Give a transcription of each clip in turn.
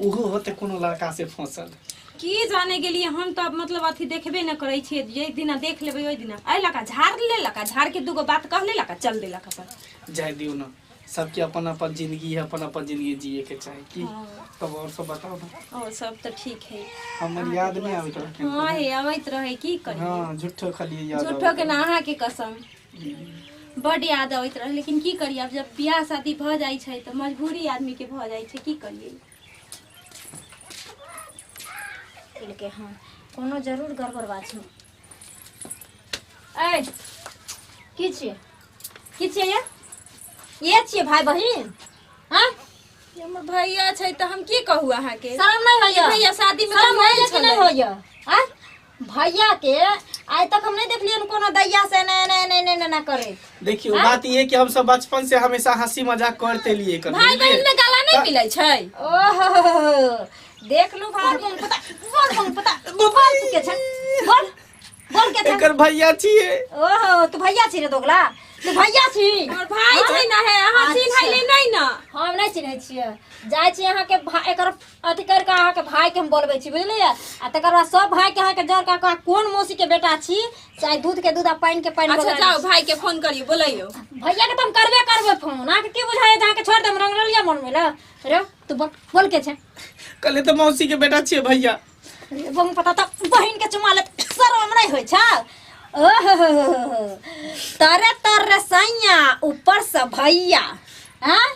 ओहो होते कोनो लड़का से फंसल। की जाने गेलियै हम तऽ मतलब अथी देखबे न करै छियै, जाहि दिना देख लेबै ओहि दिना अयलक आ झाड़ लेलक आ झाड़ के दूगो बात कह लेलक आ चल देलक अपन। जाय दियौ न, सबके अपन अपन जिंदगी है, अपन अपन जिंदगी जिए के चाही की। तब और सब बताओ ना। और सब तऽ ठीक है। हमर याद नहीं आबैत रहे? हाँ हे, अबैत रहे, की करियै। हाँ, झूठो खाली याद। झूठो के ना, अहाँके कसम बड याद अबैत रहे, लेकिन की करियै, आब जब बियाह शादी भऽ जाइ छै तऽ मजबूरी आदमी के भऽ जाइ छै, की करियै। केलकै हँ, कोनो जरूर गड़बड़ बात छै। ऐ की छियै, की छियै ये? ये छियै भाई बहिन? हाँ, हमर भैया छै तऽ हम की कहू अहाँके? शरम नहीं होइया? भैया शादी में शरम कहियो होइया आयल कि नहीं छलै? होइया? आँय, भैया के आइ तक हम नहीं देखलियन कोनो दैया से नहीं नहीं नहीं नहीं नहीं करे। देखियो, बात ये है कि हम सब बचपन से हमेशा हंसी मजाक करते लिए कर। भाई बहिन में गाला नहीं मिलै छै। ओहो, देख लू भाई, बोल पता, बोल, बोल पता, बोल तू के छै, बोल, बोल के छै। एकर भैया छिए। ओहो, तू भैया छी रे दोगला, तू भैया छी? हमर भाई छै ना है, अहाँ अच्छा। चिन्हैले नहीं ना? हम नहीं चिन्है छियै। जाइ छी अहाँके भाई, एकर अथी करि कऽ अहाँके भाईके हम बोलबै छी, बुझलियै? आ तकर बाद सब भाईके अहाँके जर कऽ कोन मौसी के बेटा छी, चाहे दूध के दूध आ पानि के पानि। अच्छा, बोला। जाओ, भाई के फोन करियो, बोलैयो। भैया के तऽ हम करबे करबै फोन। अहाँके की बुझाइए जे अहाँके छोड़ि देब रंगरलिया मन में? रे तू बोल, बोल के छै। कहले तऽ मौसी के बेटा छिए भैया। रे बम पता, तऽ बहिन के चुमा लेत, शरम नहीं होइ छै? ओहो, तरे तर सैया ऊपर से भैया। हाँ,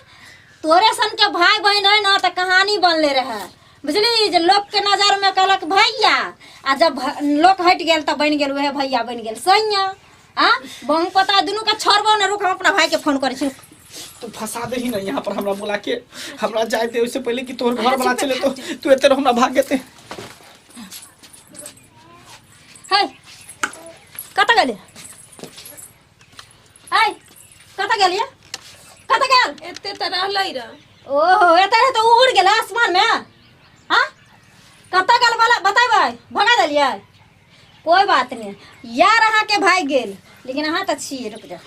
तोरे सन के भाई बहन है ना तऽ कहानी बनले रहे, बुझली? जे लोक के नजर में कहलक भैया, आ जब लोक हटि गेल तऽ बनि गेल उहे भैया, बनि गेल सैया। आ बहु पता दुनू के छोड़बो ने। रुक, हम अपना भाई के फोन करै छी। तू फंसा दे ही ना यहाँ पर हमरा बुला के। हमरा जाए दे उससे पहले कि तोहर घर वाला चले तो तू एते हमरा भाग गेते। है, कतऽ गेलै? है, कतऽ गेलियै? कतऽ गेल? एते तऽ रहलै रह। ओहो, एतऽ रहे तऽ उड़ गेल आसमान में। हाँ, कतऽ गेल वाला बतेबै? भगा देलियै? कोई बात नहीं यार, अहाँके भाग गेल, लेकिन अहाँ तऽ छियै। रुक जा,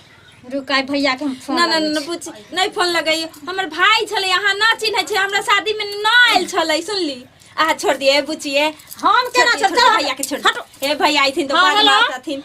रुक, आइ भैया के हम फोन ना ना लगबै ना छी। पूछ नहीं, फोन लगैयो। हमर भाई छलै, अहाँ ना चिन्है छै, हमरा शादी में ना आयल छलै। सुनली, अहाँ छोड़ दिए बुचिए। हम केना छोड़ छोड़? चल, भैया के छोड़। हे भैया आइथिन तऽ हाँ, बड़ हेलो। मारतथिन।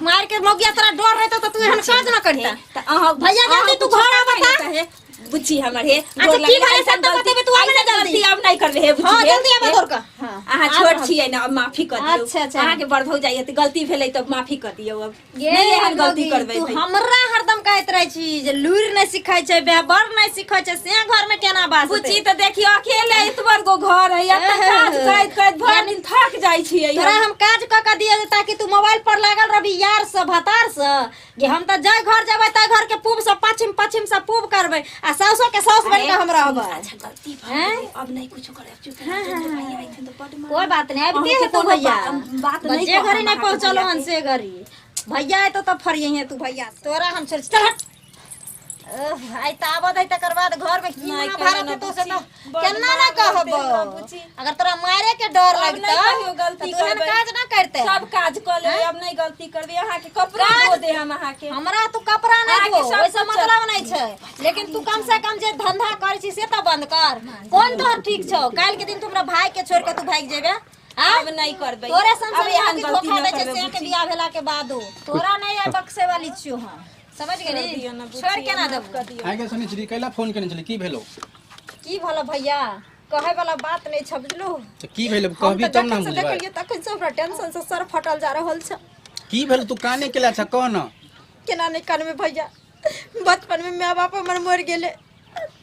मार के मौगिया, तोरा डर रहतो तऽ तू एहन काज ना करता। तऽ अहाँ भैया, जल्दी तू घर आबऽ ता। हे बुच्ची हमर, हे अच्छा, गोर की लगै, भेलै से अइसन तऽ गलती- बतेबै तू, आबे ने अइसन जल्दी। गलती अब नहीं करबै हे बुच्ची। हाँ, हे, जल्दी आबऽ हे। दौड़ कऽ। हाँ, अहाँ आबि छोट रहल। छियै ने, अब माफी कऽ दियौ। अच्छा, अच्छा। अहाँके बड़ भौजाइ तऽ गलती भेलै तऽ माफी कऽ दियौ अब। गे नहि एहन गलती मौगी, करबै तू भैया। हमरा हरदम कहैत रहै छी जे लुरि नहि सिखै छै, व्यवहार नहि सिखै छै, से घर में केना बात बुच्ची तऽ देखियौ, अकेले एतबर गो घर है, एते काज करैत करैत भरि दिन थक जाइ छियै। तोरा हम काज कऽ के दिए ताकि तू मोबाइल पर लागल रहबी यार से भतार से। जे हम तऽ जाय घर जेबै ताहि घर के पूब से पश्चिम, पश्चिम से पूब करबै आ सासो के सास बनि कऽ हम रहबै। अच्छा, गलती भऽ गेलै, अब नहि कुछो करब। चुप रह, भैया अइथिन तऽ बड्ड मारत। कोई बात नहीं, आबिते अहाँके हेतौ कोनो भैया। बात नहि जे कहब घड़ी नहीं अहाँके पहुंचल भैया हन के। से घड़ी भैया एतौ तऽ फरियहे तू भैया से। तोरा हम छोड़, चल हट। ओह, आइ तऽ आबऽ दे, तकर बाद घर में की नहि महाभारत कहियो हेतौ से ना तऽ बुच्ची, केना ना बड़ कहबो। मारतै हमरा बुच्ची। अगर तोरा मारे के डर अब लगतौ नहि कहियो गलती तऽ तू एहन करबै। काज ना करते। सब काज कऽ लेबै, अब नहि गलती करबै। अहाँके कपड़ा धो दे हम अहाँके। हमरा तू कपड़ा नहीं अहाँके धो, सब ओहिसँ कुछ- मतलब नहीं छै, लेकिन तू कम से कम जे धंधा करै छी से तऽ बंद कर। कोन तोहर ठीक छौ? काल्हि के दिन तू हमरा भाई के छोड़ के तू भागि जेबे? आँ? अब नहि करबै। तोरे सन अब सन एहन के गलती धोखा नहि दै छै करबै से के बुच्ची। बियाह भेला के बादो तोरा नहीं आइ बक्से वाली छियो हम, समझ गेली? दियौ ना बुच्ची, छोड़ केना माफ देबो? कऽ दियौ। आइ के सुनै छी, कैला फोन केने छली, की भेलो? की भलो भैया, कहै वाला बात नहीं छ, बुझलू? तऽ की भेलो, हम कहबी तऽ तब ना जखन हम से बुझबै। देखलियै तखन से हमरा टेंशन से सर फटल जा रहल छै। की भेल? तू काने केला छ, कह न। केना नहीं कानमे भैया, बचपन में माय बाप हमर मर गेले,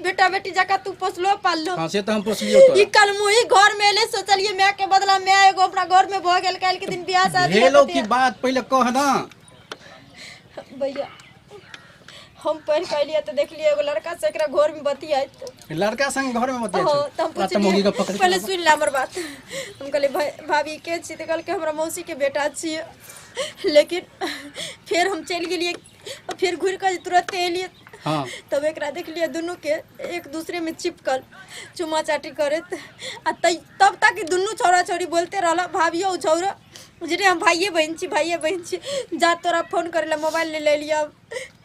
बेटा बेटी जकाँ तू पोसलो पाललो। हाँ, से तऽ हम पोसलियो ई तोरा। कल मुही घर में एले, सोचलिए माय के बदला माय एगो अपना घर में भ गेल। काल्हि के दिन बियाह शादी भेलो हेतै की बात, पहिले कह ना। भैया, हम पढ़ के एलियै तऽ देखलियै एगो लड़का से एकरा घर में बतियाइत। लड़का संग घर में बतिया हाँ, छै? तऽ हम तोरा तऽ मौगी के पुछलियै पकड़ के पहिले सुनि ले हमर बात। हम कहलियै भाई भाभी के छी? तऽ कहलकै हमरा मौसी के बेटा छियै। लेकिन फेर हम चलि गेलियै, फेर घुरि कऽ तुरते एलियै। हाँ। तब एकरा देखलियै दुनू के एक दूसरे में चिपकल चुमा चाटी करैत आ तब तक ई दुनू छौड़ा छौड़ी बोलते रहल भाभियो छौड़ा जे हम भाइये बहिन छी भाइये बहिन छी जा तोरा फोन करे ला मोबाइल ले लिया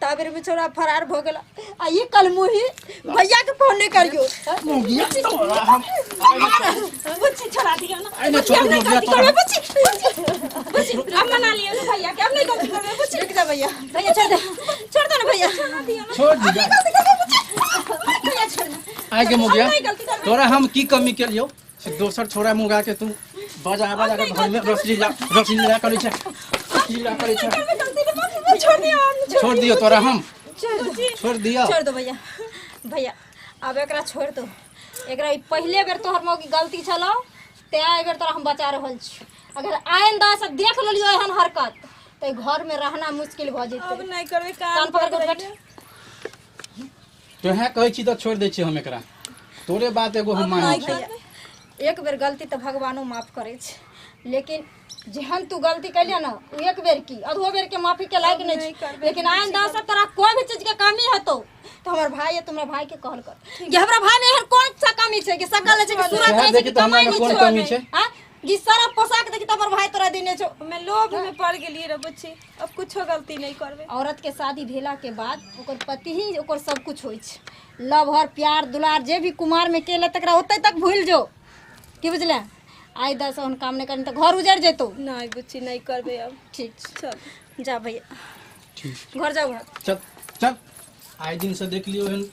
ताबेर में छौड़ा फरार भ गेला आ ई कलमुही भैया के फोन नहीं करियो। मुगिया तोरा हम बुच्ची छोड़ा दियो ना। आइ ना छोड़ अब नहीं मुगिया गलती तोरा। करबै बुच्ची, बुच्ची, बुच्ची, अब मना लियो ना भैया के, अब नहीं गलती करबै बुच्ची। रुक जा भैया, भैया छोड़ दे, छोड़ दो ना भैया। छोड़ दिया। भैया छोड़ दे। आइ के मुगिया नहीं गलती करबै। तोरा हम की कमी केलियौ से दोसर छोरा मुगा के तू बजा बजा के घर में रसलीला रसलीला करै छै, रसलीला करै छै। करबै गलती ना, बाप रे, छोड़ दियो, हम छोड़ दियो तोरा हम। छोड़ दो। छोड़ दियो। छोड़ दो भैया, भैया अब एकरा छोड़ दो। एकरा ई पहिले बेर तोहर मौगी गलती छलो ते एहि बेर तोरा हम बचा रहल छी। अगर आइंदा से देख लेलियो एहन हरकत तो घर में रहना मुश्किल भ जेतै। अब नहीं करबै कान कान पकड़ के बैठ। तोहे कहै छी तऽ छोड़ दै छी हम एकरा। तोरे बात एगो हम मानै छी। भैया एक बेर गलती तऽ भगवानो माफ करै छै, लेकिन जेहन तू गलती कैलियै ना उ एक बेर की अधो बेर के माफी के लायक नहीं छै। लेकिन आइंदा से तोरा कोई भी चीज के कमी हेतौ तो हमर भाई है, तुम्हारा भाई के कहल कर कि हमरा भाई में एहन कोन सा कमी छै कि सकल छै कि सूरत सेहे छै देखी कि तऽ हमरा कमाई में नहीं कोन छै। कमी छै? हां कि सारा पोशाक देखी तऽ हमर भाई तोरा देने छौ। मैं लोभ में पड़ गेलियै रे बुच्ची, अब कुछो गलती नहीं करबै। औरत के शादी भेला के बाद ओकर पति ही ओकर सब कुछ होइ छै। लव हर प्यार दुलार जे भी कुमार में केले तकरा ओतै तक भूल जो की बुझले। आइ दस ओहन काम नहीं करनी तऽ घर उजड़ जेतौ। नहीं बुच्ची नहीं करबै अब। ठीक छै। चल जा भैया ठीक। घर जाओ। घर चल चल। आइ दिन से देख लियौ एहन